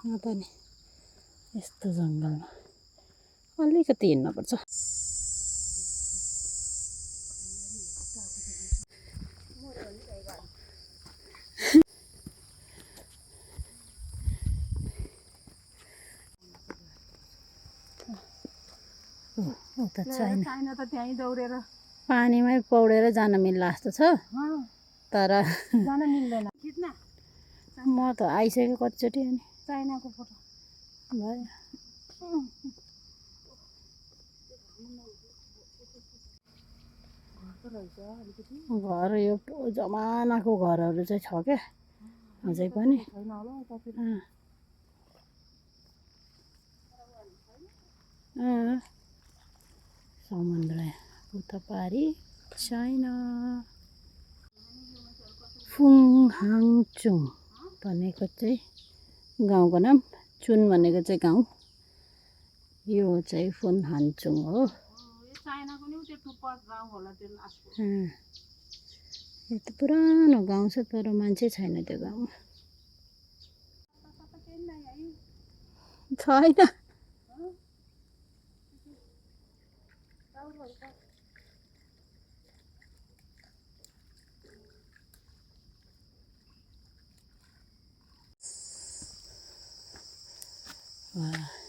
त नि यस्तो जङ्गलमा अलिकति हिँड्नुपर्छ। उता छैन त त्यहीँ दौडेर पानीमै पौडेर जान मिल्ला जस्तो छ तर जान मिल्दैन। म त आइसक्यो कतिचोटि अनि चाइनाको फोटो भयो। घर यो जमानाको घरहरू चाहिँ छ क्या अझै पनि। समुद्र उता पारी छैन। फुङहाङचुङ भनेको चाहिँ गाउँको नाम, चुन भनेको चाहिँ गाउँ, यो चाहिँ फुङहाङचुङ हो। यो त पुरानो गाउँ छ तर मान्छे छैन त्यो गाउँमा। छैन वाह